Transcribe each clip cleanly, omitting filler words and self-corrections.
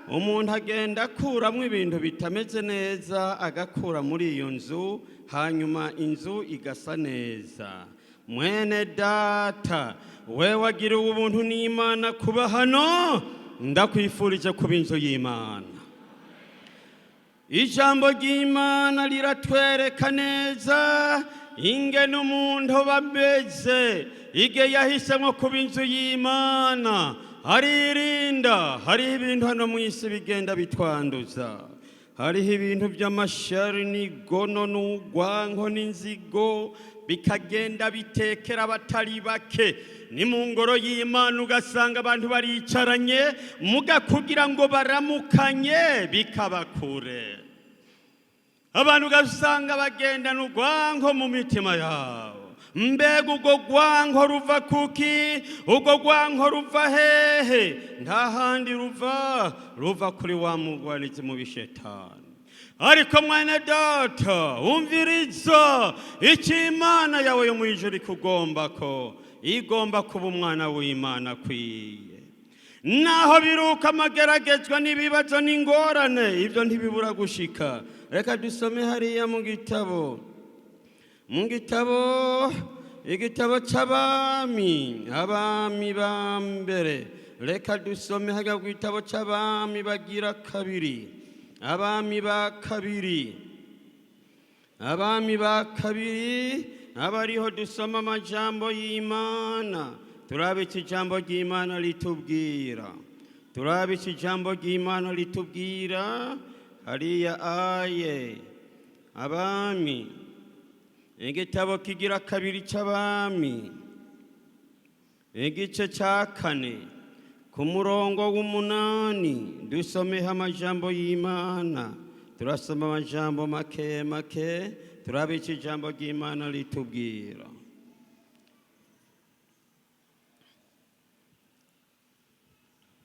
Umuntu agenda akuramwo ibintu bitameze neza, agakura muri iyo nzu, hanyuma inzu igasa neza. Mwene data, we wagiriwe ubuntu n'Imana kuba hano, ndakwifurije kuba inzu y'Imana. Ijambo ry'Imana riratwereka neza ingene umuntu bameze igihe yahisemo kuba inzu y'Imana. Haririnda. Hariho ibintu hano mu isi bigenda bitwanduza. Hariho ibintu by'amashari n'igono n'urwanko n'inzigo, bikagenda bitekera abatari bake. Ni mu ngoro y'Imana ugasanga abantu baricaranye, muga kugira ngo baramukanye bikaba kure. Abantu ugasanga bagendana urwanko mu mitima yabo. Mbega ubwo rwanko ruva kuki? Ubwo rwanko ruva hehe? Nta handi ruva, ruva kuri wa mugwanizi mu bishetani. Ariko mwene data, umviriza icyo Imana yawe yo mu ijuru ikugomba, ko igomba kuba umwana w'Imana akwiye. Naho biruka amageragezwa n'ibibazo n'ingorane, ibyo ntibibura gushika. Reka dusome hariya mu gitabo igitabo c'Abami, Abami ba mbere. Reka dusome hariya mu gitabo c'Abami bagira kabiri, Abami ba kabiri, Abami ba kabiri, abariho dusoma amajambo y'Imana. Turabe iki ijambo ry'Imana ritubwira. Turabe iki ijambo ry'Imana ritubwira hariya. Aye, Abami, igitabo kigira kabiri c'Abami, igice cya kane, ku murongo w'umunani, dusomeho amajambo y'Imana. Turasoma amajambo make make, turabe icyo ijambo ry'Imana ritubwira.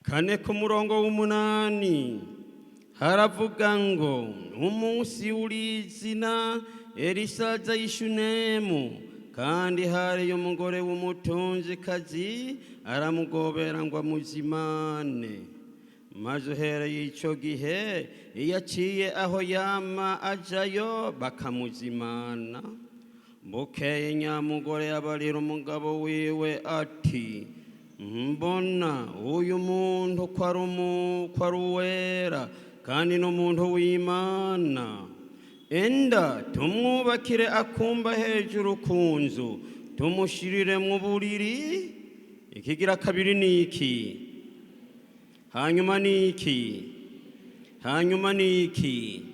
4 ku murongo w'umunani haravuga ngo: "Umunsi urizina Elisa aza i Shunemu, kandi hariyo umugore w'umutunzikazi, aramugobera ngo amuzimane. Maze uhereye icyo gihe, iyo aciye aho yama ajayo bakamuzimana. Bukeye nyamugore abarira umugabo wiwe ati: 'Mbona uyu muntu ko ari uwera kandi n'umuntu w'Imana. Enda tumwubakire akumba hejuru ku nzu, tumushirire mu buriri.'" Ikigira kabiri ni iki? Hanyuma ni iki? Hanyuma ni iki?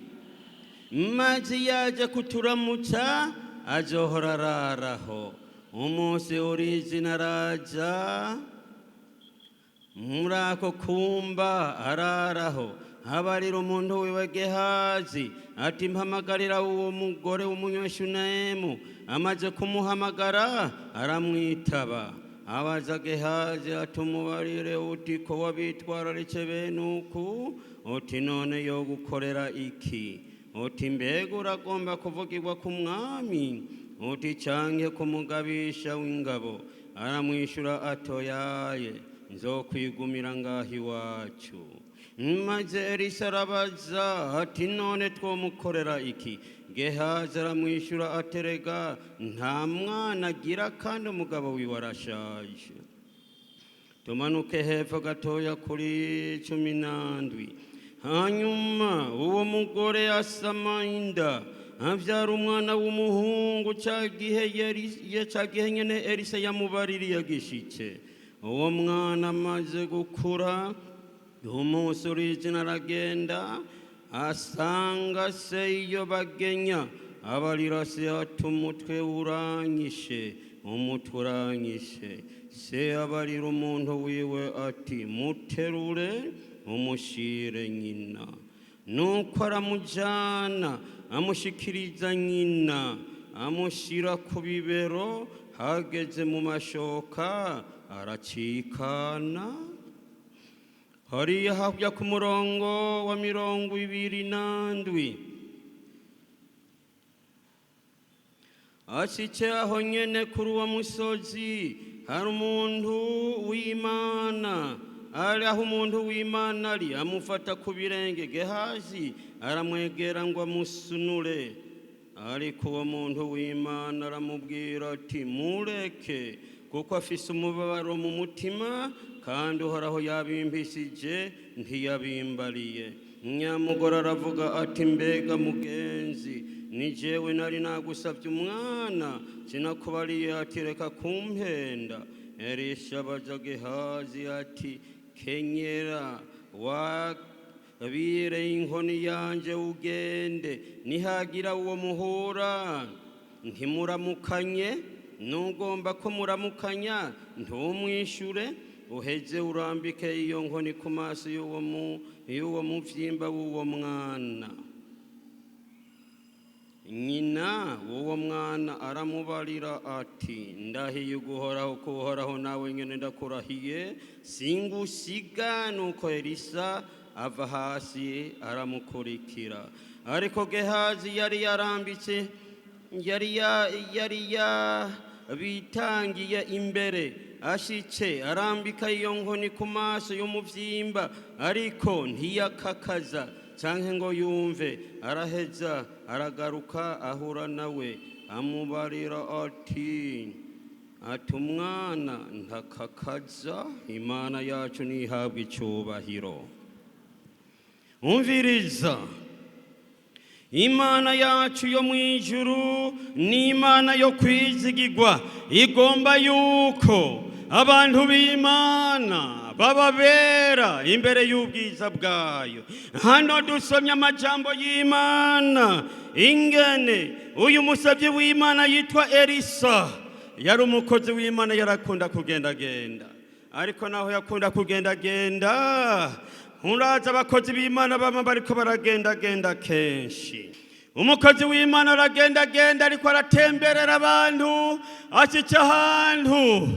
"Maze yaje kuturamutsa azohora araraho." Umunsi urizina araja muri ako kumba araraho. Abarira umuntu wiwe Gehazi ati: "Mpamagarira uwo mugore w'Umunyeshunemu." Amaze kumuhamagara aramwitaba. Abaza Gehazi ati: "Umubarire uti ko wabitwararitse bene uku, uti none yo gukorera iki? Uti mbega uragomba kuvugirwa ku mwami, uti canke ku mugabisha w'ingabo?" Aramwishyura atoyaye, "Nzokwigumira ngaho iwacu." Maze Elisa arabaza ati: "None twomukorera iki?" Gehazi aramwishyura aterega nta mwana agira, kandi umugabo wiwe arashaje. Tumanuke hepfo gatoya kuri 17. Hanyuma uwo mugore asama inda, abyara umwana w'umuhungu cya gihe nyene Elisa yamubaririye gishitse. Uwo mwana amaze gukura, umunsi urizina aragenda asanga se iyo bagenya. Abarira se ati: "Umutwe uranyishe, umutwe uranyishe." Se abarira umuntu wiwe ati: "Muterure umushire nyina." Nuko aramujana, amushikiriza nyina, amushyira ku bibero. Hageze mu mashoka aracikana. Hariya hakurya ku murongo wa 27: Ashitse aho nyene kuri uwo musozi, hari umuntu w'Imana. Ari aho umuntu w'Imana ari, amufata ku birenge. Gehazi aramwegera ngo amusunure, ariko uwo muntu w'Imana aramubwira ati: "Mureke, kuko afise umubabaro mu mutima, kandi Uhoraho yabimpishije, ntiyabimbariye." Nyamugore aravuga ati: "Mbega mugenzi, ni jewe nari nagusabye umwana? Sinakubariye ati: 'Reka kumpenda'?" Elisha abaza Gehazi ati: "Kenyera wabire inkoni yanje, ugende. Nihagira uwo muhura, ntimuramukanye; nugomba ko muramukanya, ntumwishure. Uheze urambike iyo nkoni ku maso y'uwo muvyimba w'uwo mwana." Nyina w'uwo mwana aramubarira ati: "Ndahiye Uguhoraho ko Uhoraho, nawe nyene ndakurahiye, singusiga." Nuko Elisa ava hasi aramukurikira. Ariko Gehazi yari yarambitse, yari yabitangiye imbere. Ashitse, arambika iyo nkoni ku maso y'umuvyimba, ariko ntiyakakaza canke ngo yumve. Araheza aragaruka, ahura nawe, amubarira ati: "Umwana ntakakaza. Imana yacu ntihabwe icubahiro." Umviriza, Imana yacu yo mu ijuru ni Imana yo kwizigirwa. Igomba yuko abantu b'Imana bababera imbere y'ubwiza bwayo. Hano dusomye amajambo y'Imana, ingene uyu musabyi w'Imana yitwa Elisa yari umukozi w'Imana, yarakunda kugendagenda. Ariko naho yakunda kugendagenda, uraza abakozi b'Imana bama bariko baragendagenda kenshi. Umukozi w'Imana aragendagenda, ariko aratemberera abantu. Ashitse ahantu,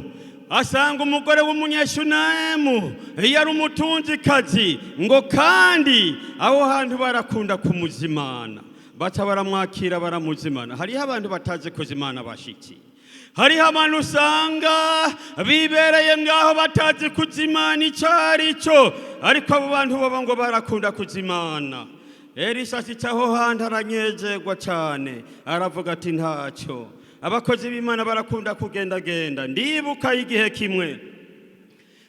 asanga umugore w'Umunyeshunemu, yari umutunzikazi, ngo kandi aho hantu barakunda kumuzimana. Baca baramwakira, baramuzimana. Hariho abantu batazi kuzimana abashitsi. Hariho abantu usanga bibereye ngaho batazi kuzimana icyo ari cyo, ariko abo bantu baba ngo barakunda kuzimana. Elisa ashitse aho hantu, aranyezerwa cyane, aravuga ati: "Ntacyo." Abakozi b'Imana barakunda kugendagenda. Ndibuka igihe kimwe,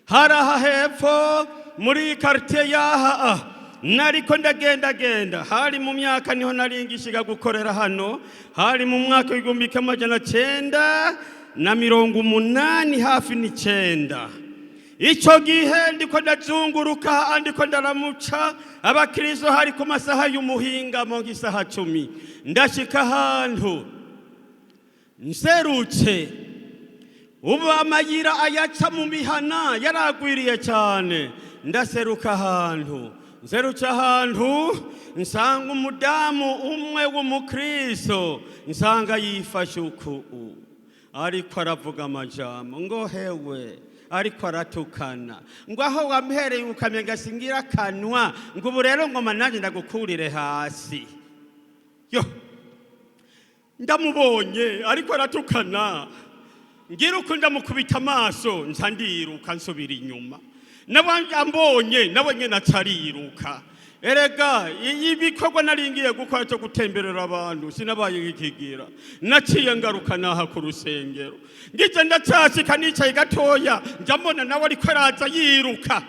hari aha hepfo muri quartier yaha, nariko ndagendagenda. Hari mu myaka niho nari ngishiga gukorera hano, hari mu mwaka w'1989 hafi n'icenda. Icyo gihe ndiko ndazunguruka, ndiko ndaramuca abakristo, hari ku masaha y'umuhingamo, nk'isaha 10. Ndashika ahantu, nserutse, ubu amayira ayaca mu mihana yaragwiriye cyane. Ndaseruka ahantu, nserutse ahantu, nsanga umudamu umwe w'umukristo, nsanga yifashe uku, ariko aravuga amajambo ngo: "Hewe," ariko aratukana ngo: "Aho wampereye ukamenga singira akanwa," ngo: "Ubu rero ngoma nanjye ndagukurire hasi." Yo, ndamubonye ariko aratukana, ngira uko ndamukubita amaso, nca ndiruka nsubira inyuma. Nawe ambonye, nawe nyene aca ariruka. Erega ibikorwa nari ngiye gukora cyo gutemberera abantu sinabaye nkikigira. Naciye ngaruka naha ku rusengero. Ngize ndacashika, nicaye gatoya, njya mbona nawe ariko araza yiruka.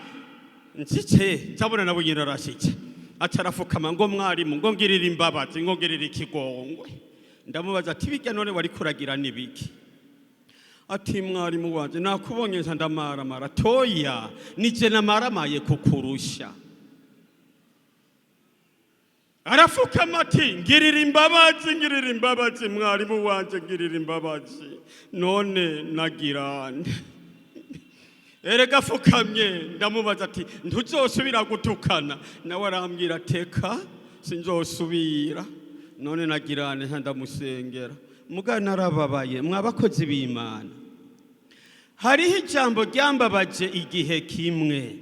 Nshitse, ndabona nawe nyine arashitse, aca arafukama ngo: "Mwarimu," ngo, "ngirira imbabazi," ngo, "ngirira ikigongwe." Ndamubaza ati: "Bijya none wari kuragira n'ibiki?" Ati: "Mwarimu wanje, nakubonye nca ndamaramara." Toya, nije namaramaye kukurusha. Arafukama ati: "Ngirira imbabazi, ngirira imbabazi, mwarimu wanje, ngirira imbabazi." None nagirane? Erega afukamye, ndamubaza ati: "Ntuzosubira gutukana?" Nawe arambwira: "Teka, sinzosubira." None nagirane? Nta ndamusengera muga narababaye. Mwabakozi b'Imana, hariho ijambo ryambabaje. Igihe kimwe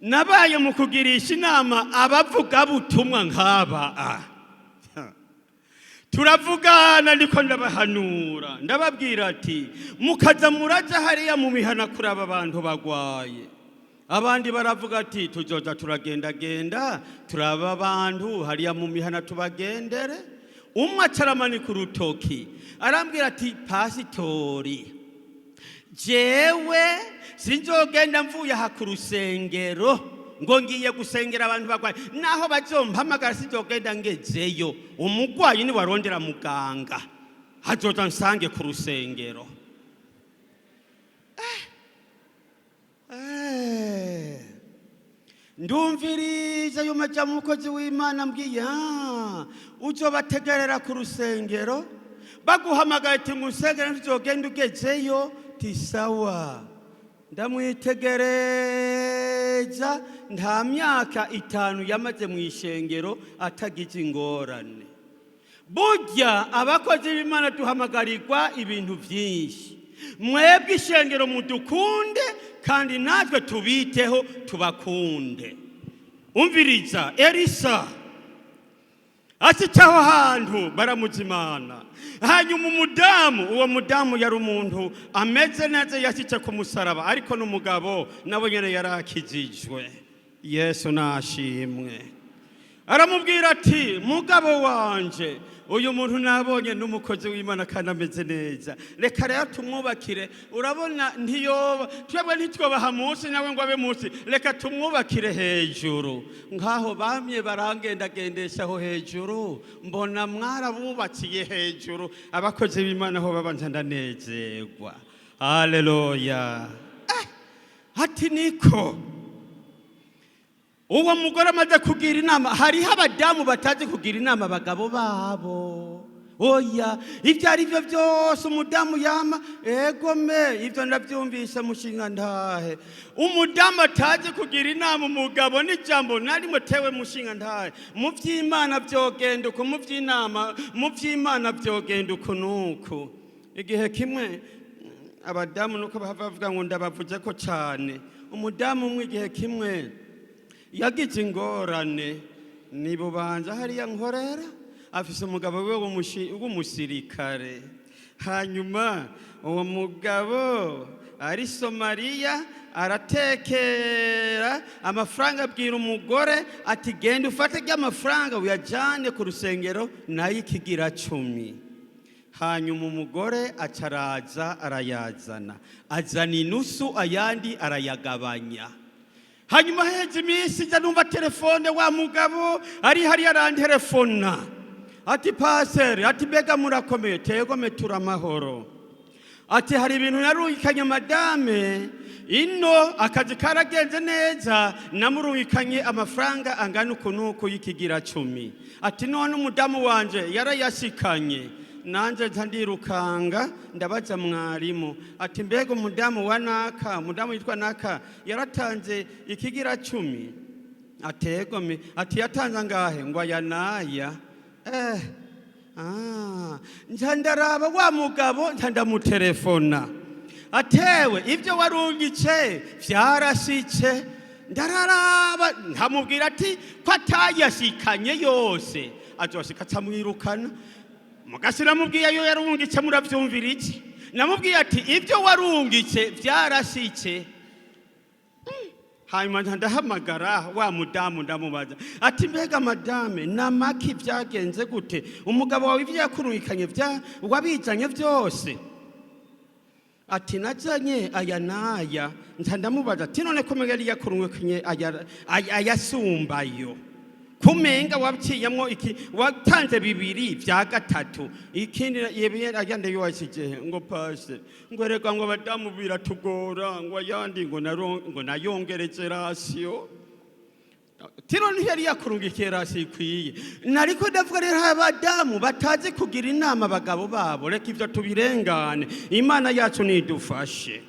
nabaye mu kugirisha inama abavugabutumwa nk'aba, turavugana, ndiko ndabahanura, ndababwira ati: "Mukaza muraja hariya mu mihana kuraba abantu bagwaye." Abandi baravuga ati tuzoza turagendagenda, turaba abantu hariya mu mihana, tubagendere. Umwe acaramanika urutoki, arambwira ati: "Pasitori, jewe sinzogenda mvuye aha ku rusengero ngo ngiye gusengera abantu barwaye. Naho bazompamagara, sinzogenda ngezeyo. Umugwayi ni warondera muganga, hazoza nsange ku rusengero." Ndumviriza ayo majambo umukozi w'Imana mbwiye: "Ah, uzobategerera ku rusengero, baguhamagaye ati ngusengere, ntuzogenda ugezeyo." Ti sawa. Ndamwitegereza, nta myaka 5 yamaze mu ishengero atagize ingorane. Burya abakozi b'Imana duhamagarirwa ibintu byinshi. Mwebwe ishengero mudukunde, kandi natwe tubiteho, tubakunde. Umviriza, Elisa ashitse aho hantu baramuzimana. Hanyuma umudamu, uwo mudamu yari umuntu ameze neza, yashyitse ku musaraba, ariko n'umugabo nawe nyine yari akijijwe. Yesu nashimwe. Aramubwira ati: "Mugabo wanje, uyu muntu nabonye n'umukozi w'Imana kandi ameze neza. Reka rero tumwubakire. Urabona ntiyoba twebwe, ntitwobaha munsi, nawe ngo abe munsi. Reka tumwubakire hejuru." Nk'aho bamye barangendagendesha aho hejuru, mbona mwarabubakiye hejuru abakozi b'Imana aho babanza, ndanezerwa. Haleluya! Ati niko uwo mugore amaze kugira inama. Hariho abadamu batazi kugira inama abagabo babo. Oya, ibyo ari byo byose umudamu yama egome, ibyo ndabyumvise mushinga ntahe. Umudamu atazi kugira inama umugabo n'ijambo narimwe: "Tewe mushinga ntahe, mu by'Imana byogenda uku, mu by'inama, mu by'Imana byogenda uku nuku." Igihe kimwe abadamu nuko bahava bavuga ngo ndabavuze ko cyane. Umudamu umwe igihe kimwe yagize ingorane ni Bubanza hariya nkorera, afise umugabo we w'umusirikare. Hanyuma uwo mugabo ari Somaliya, aratekera amafaranga, abwira umugore ati: "Genda ufate ry'amafaranga uyajyane ku rusengero, nayo ikigira cumi." Hanyuma umugore acaraza arayazana, azana inusu, ayandi arayagabanya. Hanyuma heze iminsi, njya numva telefone, wa mugabo ari hariya arantelefona ati: "Paseri," ati, "mbega murakomeye?" Tegome, turamahoro. Ati: "Hari ibintu narungikanye madame ino, akazi karagenze neza, namurungikanye amafaranga angana uku n'uku y'ikigira cumi." Ati: "None umudamu wanje yarayashikanye?" Nanjye nca ndirukanga, ndabaza mwarimu ati: "Mbega umudamu wa naka, umudamu yitwa naka, yaratanze ikigira cumi?" Ategome. Ati: "Yatanze angahe?" Ngo aya naya. Ah, nca ndaraba wa mugabo, nca ndamutelefona atewe: "Ibyo warungitse vyarashitse?" Ndararaba, nkamubwira ati ko atayashikanye yose azoshika acamwirukana. Mugasi namubwiye ayo yarungitse, muravyumvira iki? Namubwiye ati: "Ibyo warungitse vyarashitse?" Hanyuma nca ndahamagara wa mudamu, ndamubaza ati: "Mbega madame, namaki byagenze gute? Umugabo wawe ibyo yakurungikanye bya wabizanye byose?" Ati: "Nazanye aya n'aya." Nca ndamubaza ati: "None ko yari yakurungikanye ayasumbayo, kumenga waciyemwo iki, watanze bibiri vya gatatu, ikindi ayandi yo washije?" Ngo: "Pase," ngo, "reka," ngo, "abadamu biratugora," ngo, "ayandi," ngo, ngo "nayongereze ration." Tino ntiyari yakurungikiye ration ikwiye. Nariko ndavuga rero, abadamu batazi kugira inama abagabo babo, reka ivyo tubirengane. Imana yacu nidufashe.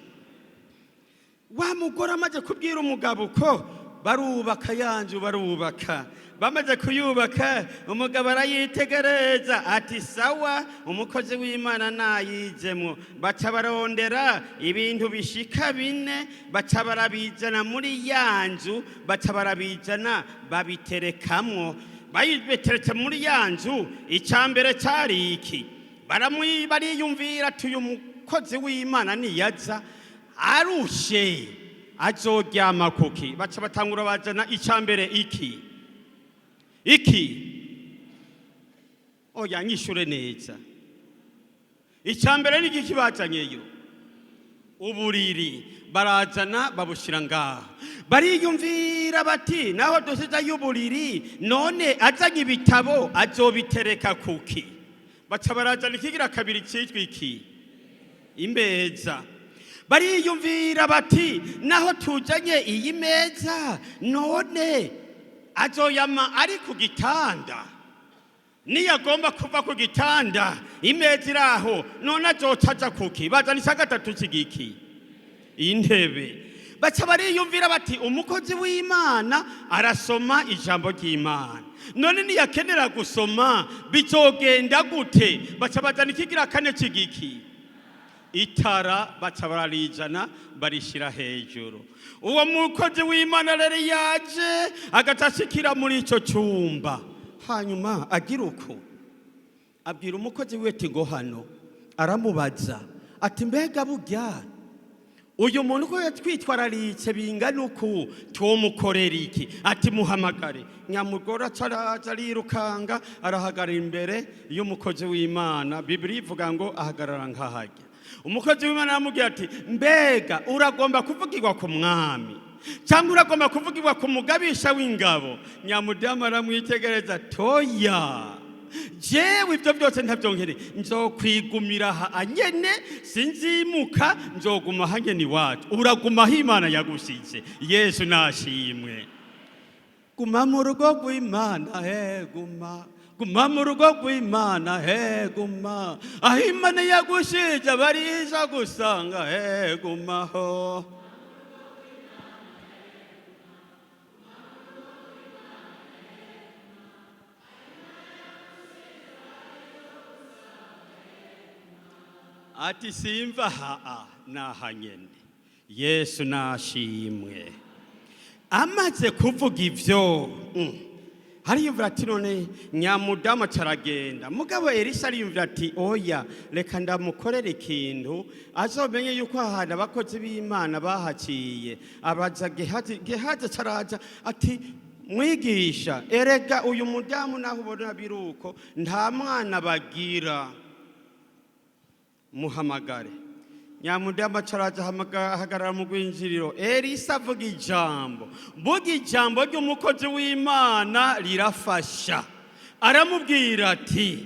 Wa mugore amaze kubwira umugabo ko barubaka yanzu, barubaka, bamaze kuyubaka, umugabo arayitegereza ati: "Sawa, umukozi w'Imana nayizemwo." Baca barondera ibintu bishika bine, baca barabizana muri ya nzu, baca barabizana babiterekamwo. Bayibiteretse muri ya nzu, icya mbere cyari iki? Bariyumvira ati: "Uyu mukozi w'Imana niyaza arushe." Azoryama kuki? Baca batangura bazana icya mbere iki iki. Oya, nyishure neza. Icya mbere ni igiki bazanyeyo? Uburiri. Barazana babushyira ngaho. Bariyumvira bati: "Naho dusizeyo uburiri, none azanye ibitabo azobitereka kuki?" Baca barazana ikigira kabiri cyitwa iki? Imeza. Bariyumvira bati: "Naho tuzanye iyi meza, none azoyama ari ku gitanda? Niyo agomba kuva ku gitanda, imeza iri aho, none azoca aja kuki?" Bazana icya gatatu cy'igiki? Intebe. Baca bariyumvira bati: "Umukozi w'Imana arasoma ijambo ry'Imana, none niyakenera gusoma bizogenda gute?" Baca bazana ikigira kane cy'igiki? Itara. Baca bararijana barishyira hejuru. Uwo mukozi w'Imana rero yaje agaca ashikira muri icyo cyumba, hanyuma agira uko abwira umukozi we ati: "Ngo hano." Aramubaza ati: "Mbega burya uyu muntu ko yatwitwararitse bingana uku, tumukorera iki?" Ati: "Muhamagare." Nyamugore acaraza arirukanga, arahagarara imbere y'umukozi w'Imana. Bibiri ivuga ngo ahagarara nk'ahajya. Umukozi w'Imana aramubwira ati: "Mbega uragomba kuvugirwa ku mwami cyangwa uragomba kuvugirwa ku mugabisha w'ingabo?" Nyamudamu aramwitegereza: "Toya, jewe ibyo byose ntabyo nkeneye. Nzokwigumira aha nyene, sinzimuka, nzoguma aha nyene iwacu." Uraguma aho Imana yagusize. Yesu nashimwe. Guma mu rugo rw'Imana, he, guma, guma mu rugo rw'Imana, he, guma aho Imana yagushije, bariza gusanga, he, gumaho. Ati: "Simva haa, naha nyene." Yesu nashimwe. Amaze kuvuga ivyo, ariyumvira ati: "None nyamudamu acaragenda." Mugabo Elisa ariyumvira ati: "Oya, reka ndamukorera ikintu azomenye yuko ahantu abakozi b'Imana bahaciye." Abaza Gehazi. Gehazi acaraza ati: "Mwigisha, erega uyu mudamu naho ubona biruko nta mwana bagira." "Muhamagare." Nyamudamu acaraza, ahagarara mu rwinjiriro. Elisa avuga ijambo. Mvuga ijambo ry'umukozi w'Imana rirafasha. Aramubwira ati: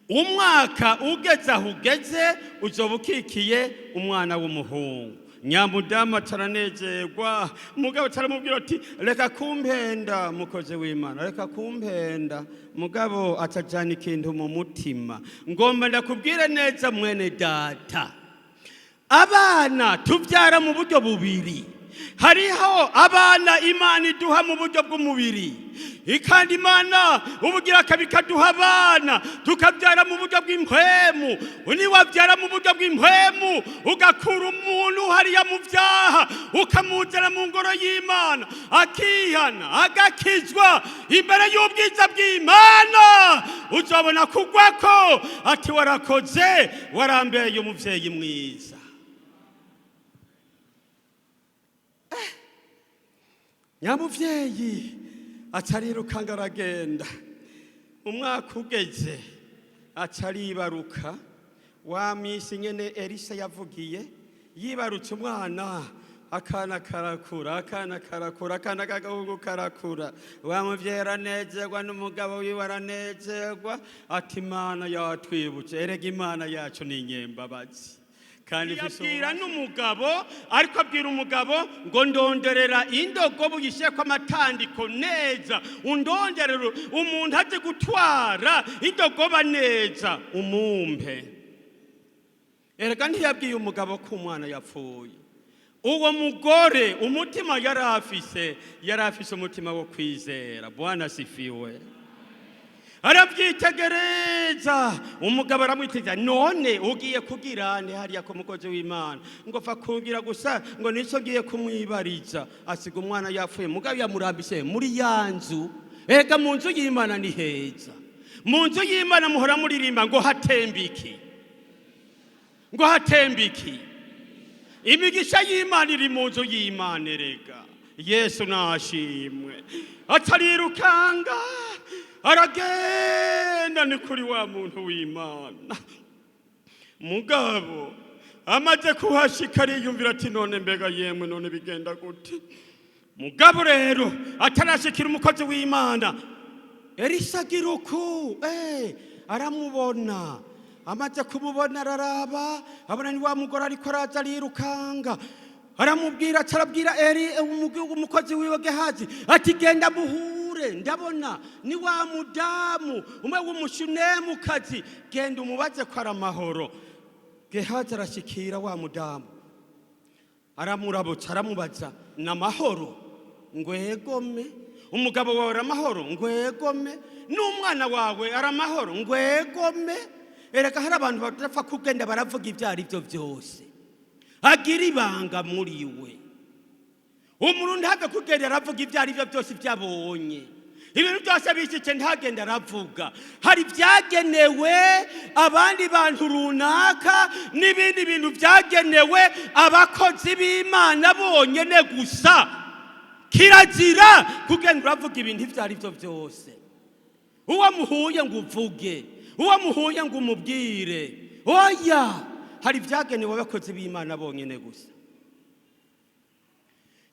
"Umwaka ugeze aho ugeze, uzoba ukikiye umwana w'umuhungu." Nyamudamu acaranezerwa. Mugabo acaramubwira ati: "Reka kumpenda, mukozi w'Imana, reka kumpenda." Mugabo acajana ikintu mu mutima. Ngomba ndakubwire neza, mwene data, abana tubyara mu buryo bubiri. Hariho abana Imana iduha mu buryo bw'umubiri, kandi Imana ubugira kabiri ikaduha abana tukabyara mu buryo bw'impwemu. Niwabyara mu buryo bw'impwemu, ugakura umuntu hariya mu byaha, ukamuzana mu ngoro y'Imana, akihana, agakizwa, imbere y'ubwiza bw'Imana uzabona kugwa ko ati: "Warakoze, warambeye umubyeyi mwiza." Nyamuvyeyi acarirukanga aragenda. Umwaka ugeze acaribaruka wa misi nyene Elisa yavugiye. Yibarutse umwana, akana karakura, akana karakura, akana k'agahungu karakura. Wa muvyeyi aranezerwa, n'umugabo wiwe aranezerwa, ati: "Imana yatwibutse." Erega Imana yacu ni inyembabazi kandi ifise Yabwira ububasha. N'umugabo ariko abwira umugabo ngo: "Ndonderera indogobe, uyishyireko amatandiko neza, undonderera umuntu azi gutwara indogoba neza, umumpe." Erega ntiyabwiye umugabo ko umwana yapfuye. Uwo mugore umutima yari afise, yari afise umutima wo kwizera. Bwana sifiwe. Arabyitegereza. Umugabo aramwitegereza: "None ugiye kugira nde hariya ku mukozi w'Imana?" Ngo: "Fa kugira gusa ngo nicyo ngiye kumwibariza." Asiga umwana yapfuye, mugabo yamurambise muri ya nzu. Erega mu nzu y'Imana ni heza. Mu nzu y'Imana muhora muririmba ngo hatemba iki? Ngo hatemba iki? Imigisha y'Imana iri mu nzu y'Imana. Erega Yesu nashimwe. Atarirukanga aragenda, ni kuri wa muntu w'Imana. Mugabo amaze kuhashika ariyumvira ati: "None mbega yemwe, none bigenda gute?" Mugabo rero atarashikira umukozi w'Imana, Elisa agira uku, aramubona. Amaze kumubona araraba, abona ni wa mugore ariko araza arirukanga. Aramubwira, acarabwira Eri umukozi wiwe Gehazi ati: "Genda muhure, ndabona ni wa mudamu umwe w'Umushunemukazi, genda umubaze ko ari amahoro." Gehazi arashikira wa mudamu, aramurabutsa, aramubaza: "Ni amahoro?" Ngo: "Egome." "Umugabo wawe ari amahoro?" Ngo: "Egome." "N'umwana wawe ari amahoro?" Ngo: "Egome." Erega hari abantu badapfa kugenda baravuga ibyo ari byo byose, agira ibanga muri we. Umuntu ntave kugenda aravuga ibyo ari byo byose, ibyo abonye, ibintu byose bishyitse ntagenda aravuga. Hari ibyagenewe abandi bantu runaka n'ibindi bintu byagenewe abakozi b'Imana bonyine gusa. Kirazira kugenda uravuga ibintu ibyo ari byo byose, uwo muhuye ngo uvuge, uwo muhuye ngo umubwire. Oya, hari ibyagenewe abakozi b'Imana bonyine gusa.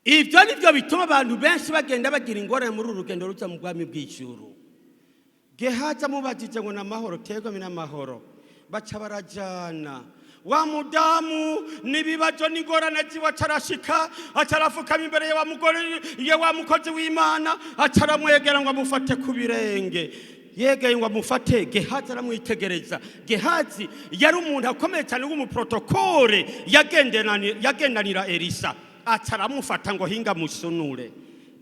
Ibyo ni byo bituma abantu benshi bagenda bagira ingorane muri uru rugendo ruja mu bwami bw'ijuru. Gehazi amubajije ngo ni amahoro, tegame n'amahoro, baca barajana. Wa mudamu n'ibibazo n'ingorane ziwe acarashika, acarafukama imbere ya wa mugore, ya wa mukozi w'Imana, acaramwegera ngo amufate ku birenge. Yegeye ngo amufate, Gehazi aramwitegereza. Gehazi yari umuntu akomeye cyane w'umuprotokole, yagendanira Elisa. Acaramufata ngo hinga musunure.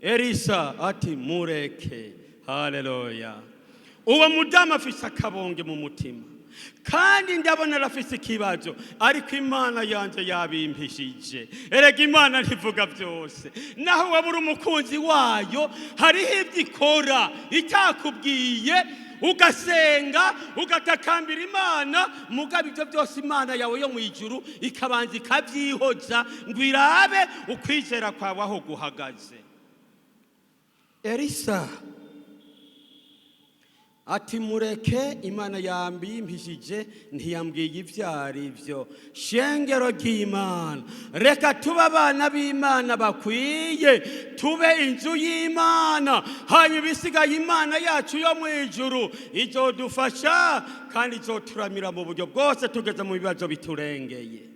Elisa ati: "Mureke." Haleluya! Uwo mudamu afise akabonge mu mutima, kandi ndabona arafise ikibazo, ariko Imana yanjye yabimpishije. Erega Imana ntivuga byose. Naho waba uri umukunzi wayo, hariho ibyo ikora itakubwiye, ugasenga, ugatakambira Imana, mugabo ibyo byose Imana yawe yo mu ijuru ikabanza ikabyihoza ngo irabe ukwizera kwawe aho guhagaze. Elisa ati: "Mureke, Imana yambimpishije, ntiyambwiye ibyo ari byo." Shengero ry'Imana, reka tube abana b'Imana bakwiye, tube inzu y'Imana, hanyuma ibisigaye Imana yacu yo mu ijuru izodufasha kandi izoturamira mu buryo bwose tugeze mu bibazo biturengeye.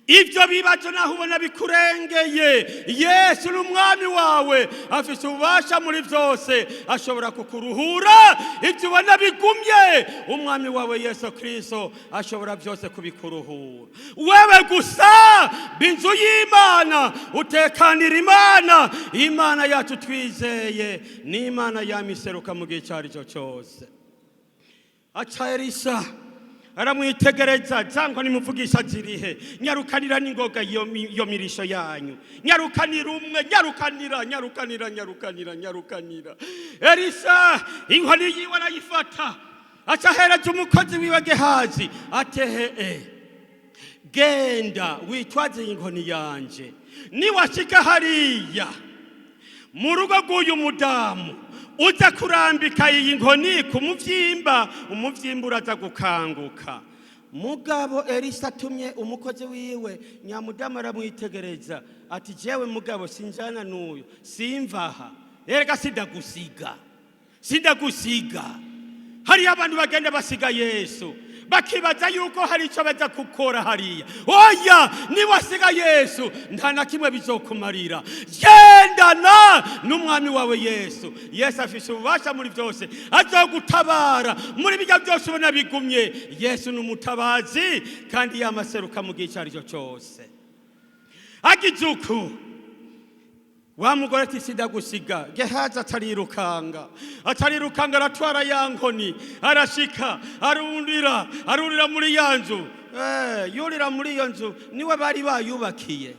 Ibyo bibazo naho ubona bikurengeye, Yesu ni umwami wawe, afite ububasha muri byose, ashobora kukuruhura. Ibyo ubona bigumye, umwami wawe Yesu Kirisito ashobora byose kubikuruhura. Wewe gusa inzu y'Imana, utekanira Imana. Imana yacu twizeye ni Imana yamiseruka mu gihe icyo ari cyo cyose. Aca Elisa aramwitegereza: "Cyangwa nimuvugisha zirihe? Nyarukanira n'ingoga iyo mirisho yanyu, nyarukanira umwe, nyarukanira, nyarukanira, nyarukanira, nyarukanira." Elisa inkoni yiwe arayifata, aca ahereza umukozi wiwe Gehazi atehe: "Genda witwaze iyi nkoni yanje, niwashika hariya mu rugo rw'uyu mudamu, uza kurambika iyi nkoni ku muvyimba, umuvyimba uraza gukanguka." Mugabo Elisa atumye umukozi wiwe, nyamudamu aramwitegereza ati: "Jewe mugabo sinjana n'uyu, simvaha. Erega sindagusiga, sindagusiga." Hariyo abantu bagenda basiga Yesu, bakibaza yuko hari icyo baza gukora hariya. Oya, niwasiga Yesu nta na kimwe bizokumarira. Gendana n'umwami wawe Yesu. Yesu afise ububasha muri byose, azogutabara muri bijya byose ubona bigumye. Yesu ni umutabazi kandi yamaseruka mu gihe icyo ari cyo cyose. Agize uku, wa mugore ati: "Sindagusiga." Gehazi atarirukanga, atarirukanga, aratwara ya nkoni, arashika, arurira, arurira muri ya nzu. Yurira muri iyo nzu, niwe bari bayubakiye.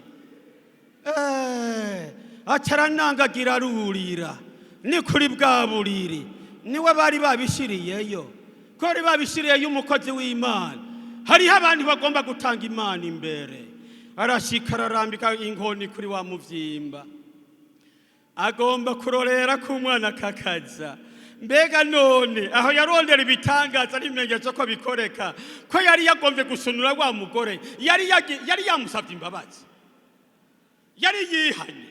Acaranangagira, arurira, ni kuri bwa buriri, niwe bari babishiriyeyo, ko bari babishiriyeyo umukozi w'Imana. Hariho abantu bagomba gutanga Imana imbere. Arashika, ararambika inkoni kuri wa muvyimba, agomba kurorera ko umwana kakaza. Mbega none aho yarondera ibitangaza n'ibimenyetso ko bikoreka, ko yari yagombye gusunura wa mugore, yari yamusabye imbabazi, yari yihanye?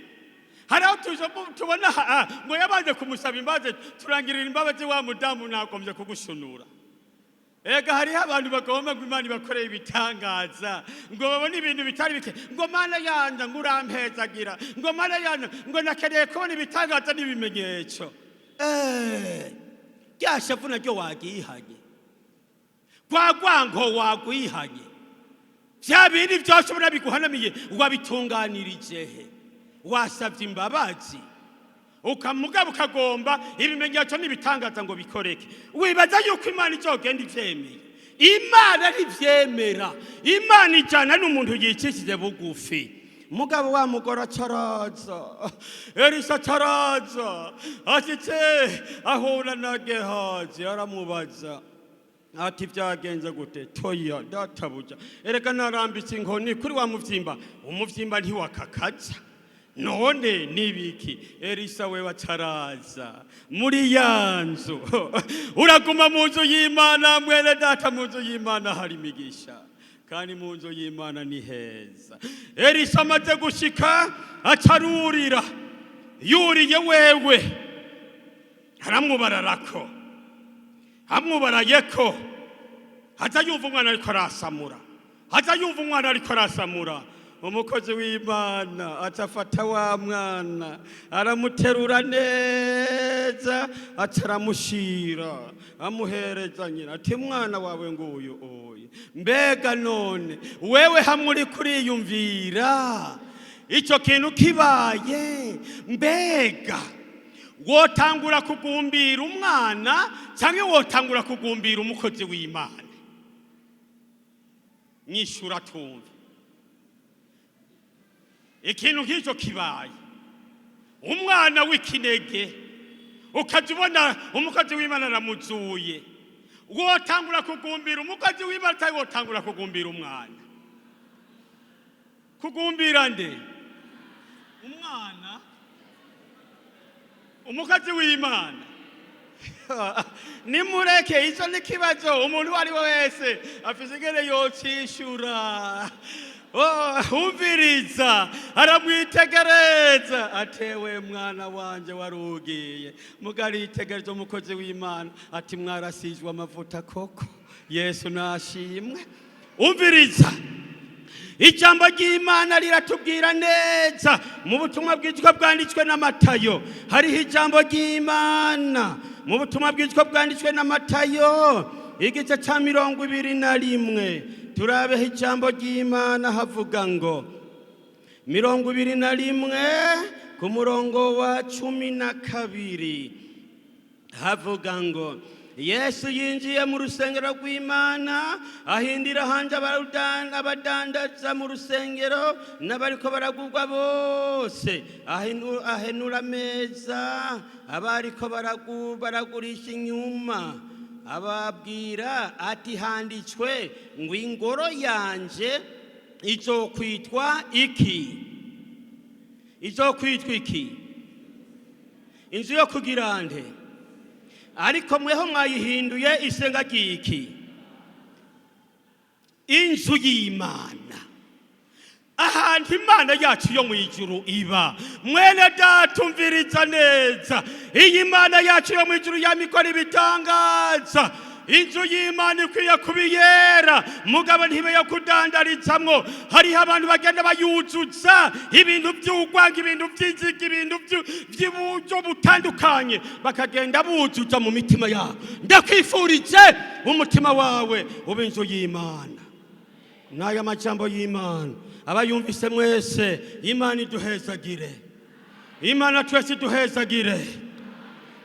Hari aho tuje tubona ngo yabanje kumusaba imbabazi: "Turangirira imbabazi wa mudamu, nagombye kugusunura." Ega hariho abantu bagomba ngo Imana ibakoreye ibitangaza, ngo babone ibintu bitari bike, ngo "Mana yanje," ngo "urampezagira," ngo "Mana yanje," ngo "nakeneye kubona ibitangaza n'ibimenyetso." Rya shavu naryo wagihanye, rwa rwango wagwihanye, vya bindi vyose ubona biguhanamiye wabitunganirije he? Wasabye imbabazi, ukamugaba ukagomba ibimenyetso n'ibitangaza ngo bikoreke. Wibaza yuko Imana izogenda ivyemeye? Imana ntivyemera. Imana ijana n'umuntu yicishije bugufi. Mugabo wa mugore acaraza, Elisa acaraza, ashitse ahura na Gehazi, aramubaza ati: "Byagenze gute?" "Toya databuja, erega narambitse inkoni kuri wa muvyimba, umuvyimba ntiwakakaza. None nibiki?" Elisa wewe acaraza muri ya nzu. Uraguma mu nzu y'Imana, mwene data. Mu nzu y'Imana hari imigisha, kandi mu nzu y'Imana ni heza. Elisa amaze gushika, acarurira. Yuriye wewe, aramwubararako. Amwubarayeko, aza yumva umwana ariko arasamura, aza yumva umwana ariko arasamura. Umukozi w'Imana aca afata wa mwana, aramuterura neza, aca aramushira, amuhereza nyina, ati: "Mwana wawe nguyu." Oye, mbega none wewe hamwe uri kuriyumvira icyo kintu kibaye, mbega wotangura kugumbira umwana cyangwa wotangura kugumbira umukozi w'Imana? Nyishura tumve. Ikintu nk'icyo kibaye, umwana w'ikinege, ukajya ubona umukozi w'Imana aramuzuye, wotangura kugumbira umukozi w'Imana cyangwa wotangura kugumbira umwana? Kugumbira nde? Umwana, umukozi w'Imana? Nimureke, icyo ni ikibazo umuntu uwo ari we wese afise ingene yocishura. Oh, umviriza, aramwitegereza, atewe mwana wanje warugiye. Mugaritegereza umukozi w'Imana, ati: "Mwarasizwe amavuta koko, Yesu nashimwe." Umviriza, ijambo ry'Imana riratubwira neza mu butumwa bwitwa bwanditswe na Matayo. Hariho ijambo ry'Imana mu butumwa bwitwa bwanditswe na Matayo, igice cya 21. Turabeho ijambo ry'Imana, havuga ngo 21 ku murongo wa 12, havuga ngo: Yesu yinjiye mu rusengero rw'Imana, ahindira hanze abadandaza mu rusengero n'abariko baragurwa bose, ahenura ameza abariko baragurisha inyuma, ababwira ati: "Handitswe ngo ingoro yanje izokwitwa iki? Izokwitwa iki? Inzu yo kugira nde? Ariko mweho mwayihinduye isenga ry'iki?" Inzu y'Imana, ahantu Imana yacu yo mu ijuru iba. Mwene data, umviriza neza, iyi Imana yacu yo mu ijuru yamikora ibitangaza. Inzu y'Imana ikwiye kuba iyera, mugabo ntibe yo kudandarizamwo. Hariho abantu bagenda bayuzuza ibintu by'urwango, ibintu by'inziga, ibintu by'uburyo butandukanye, bakagenda buzuza mu mitima yabo. Ndakwifurije umutima wawe ube inzu y'Imana. N'aya majambo y'Imana, abayumvise mwese, Imana iduhezagire, Imana twese iduhezagire.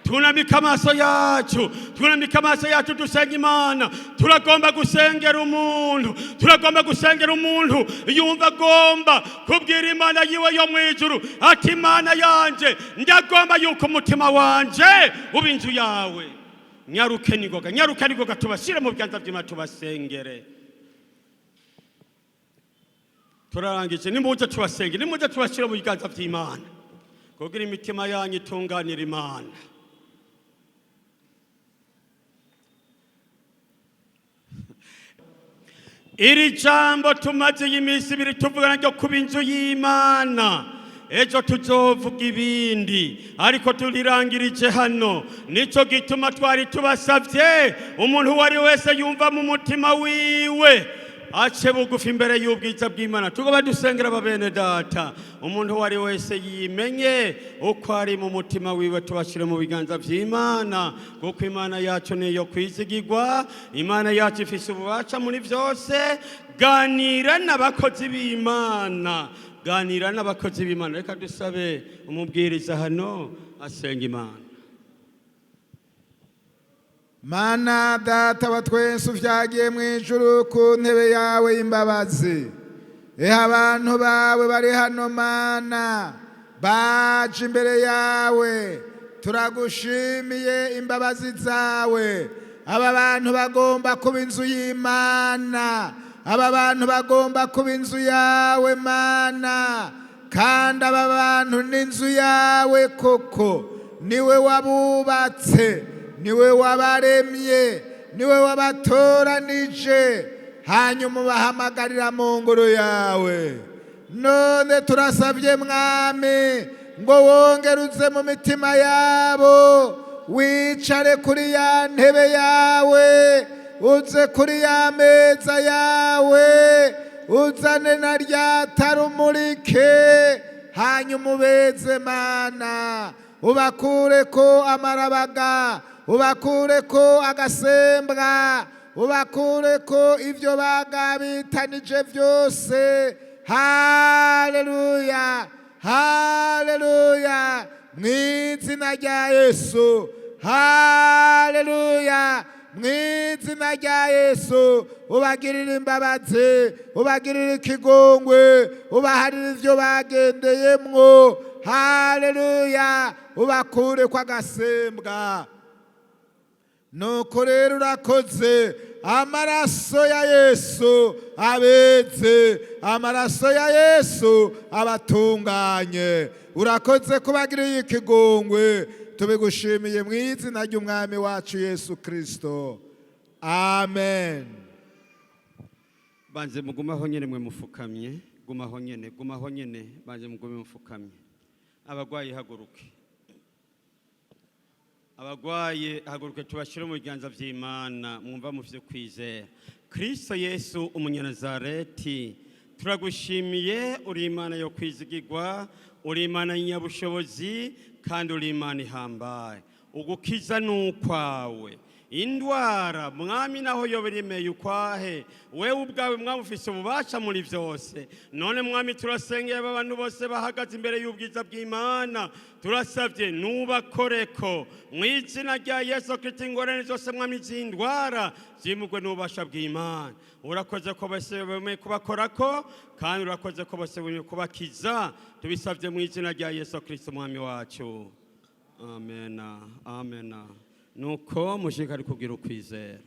Tunamika amaso yacu, tunamika amaso yacu, dusenga Imana. Turagomba gusengera umuntu, turagomba gusengera umuntu yumva agomba kubwira Imana yiwe yo mu ijuru ati: "Imana yanje, ndagomba yuko umutima wanje uba inzu yawe." Nyaruke nigoga, nyaruke nigoga, tubashyire mu biganza by'Imana, tubasengere. Turarangije. Nimuze tubasenge, nimuze tubashyire mu biganza by'Imana kugira imitima yanyu itunganire Imana. Iri jambo tumaze iyi minsi 2 tuvugana ryo kuba inzu y'Imana, ejo tuzovuga ibindi, ariko turirangirije hano. Nico gituma twari tubasavye umuntu uwo ari wese yumva mu mutima wiwe ace bugufi imbere y'ubwiza bw'Imana. Tugomba dusengera aba bene data, umuntu uwo ari wese yimenye uko ari mu mutima wiwe, tubashyire mu biganza by'Imana, kuko Imana yacu niyo kwizigirwa. Imana yacu ifise ububasha muri byose. Ganira n'abakozi b'Imana, ganira n'abakozi b'Imana. Reka dusabe umubwiriza hano asenga Imana. Mana Data wa twese uvyagiye mu ijuru ku ntebe yawe y'imbabazi, eha abantu bawe bari hano Mana baje imbere yawe, turagushimiye imbabazi zawe. Aba bantu bagomba kuba inzu y'Imana, aba bantu bagomba kuba inzu yawe Mana, kandi aba bantu n'inzu yawe koko. Niwe wabubatse, niwe wabaremye, niwe wabatoranije, hanyuma ubahamagarira mu ngoro yawe. None turasabye Mwami ngo wongere uze mu mitima yabo, wicare kuri ya ntebe yawe, uze kuri ya meza yawe, uzane na rya tarumurike, hanyuma ubeze Mana, ubakureko amarabaga, ubakureko agasembwa, ubakureko ivyo bagabitanije byose. Haleluya, haleluya, mw'izina rya Yesu. Haleluya, mw'izina rya Yesu. Ubagirire imbabazi, ubagirire ikigongwe, ubaharire ivyo bagendeyemwo. Haleluya, ubakureko agasembwa. Nuko rero urakoze, amaraso ya Yesu abeze, amaraso ya Yesu abatunganye. Urakoze kubagiriye ikigongwe, tubigushimiye mu izina ry'Umwami wacu Yesu Kristo, amen. Banze mugumaho nyene, mwe mufukamye, gumaho nyene, gumaho nyene, banze mugume mufukamye. Abagwayi haguruke, abagwaye haguruke, tubashyire mu biganza by'Imana. Mwumva mufite kwizera. Kristo Yesu Umunyanazareti, turagushimiye, uri Imana yo kwizigirwa, uri Imana y'inyabushobozi, kandi uri Imana ihambaye. Ugukiza ni ukwawe. Indwara Mwami naho yoba iremeye ukwahe, wewe ubwawe Mwami ufise ububasha muri byose. None Mwami, turasengera aba bantu bose bahagaze imbere y'ubwiza bw'Imana, turasabye nubakoreko mu izina rya Yesu Kristo. Ingorane zose Mwami z'indwara zimugwe n'ububasha bw'Imana. Urakoze ko bose bemeye kubakorako, kandi urakoze ko bose bemeye kubakiza. Tubisabye mu izina rya Yesu Kristo Mwami wacu, amena, amena. Nuko mushikari kugira ukwizera.